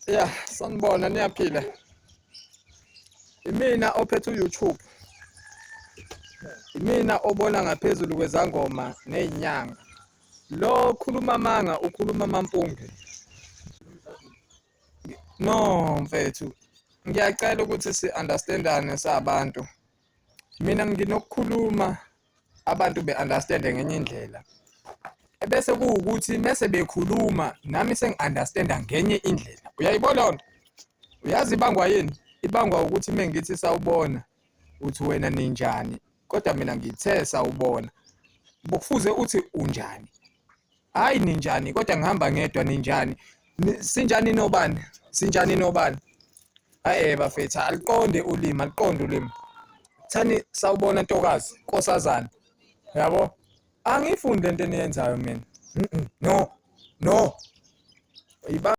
Ya, sanibona niyaphila. Imina ophethe uYouTube. Imina obona ngaphezulu kwezangoma nezinyanga. Lo khuluma amanga ukhuluma amampunge. No mfethu, ngiyacela ukuthi si-understandane sabantu. Mina nginokukhuluma abantu be-understande ngenye indlela ebese kuwukuthi mese bekhuluma nami sengi-understanda ngenye indlela. Uyayibona leyo nto? Uyazi ibangwa yini? Ibangwa ukuthi uma ngithi sawubona uthi wena ninjani, kodwa mina ngithe sawubona. Bokufuze uthi unjani, hhayi ninjani, kodwa ngihamba ngedwa ninjani. Sinjani nobani? Sinjani nobani? Hhayi bafethu aliqonde ulimi, aliqonde ulimi. Thani sawubona ntokazi, nkosazana. Yabo? Angiyifundi lento eniyenzayo mina. No. No.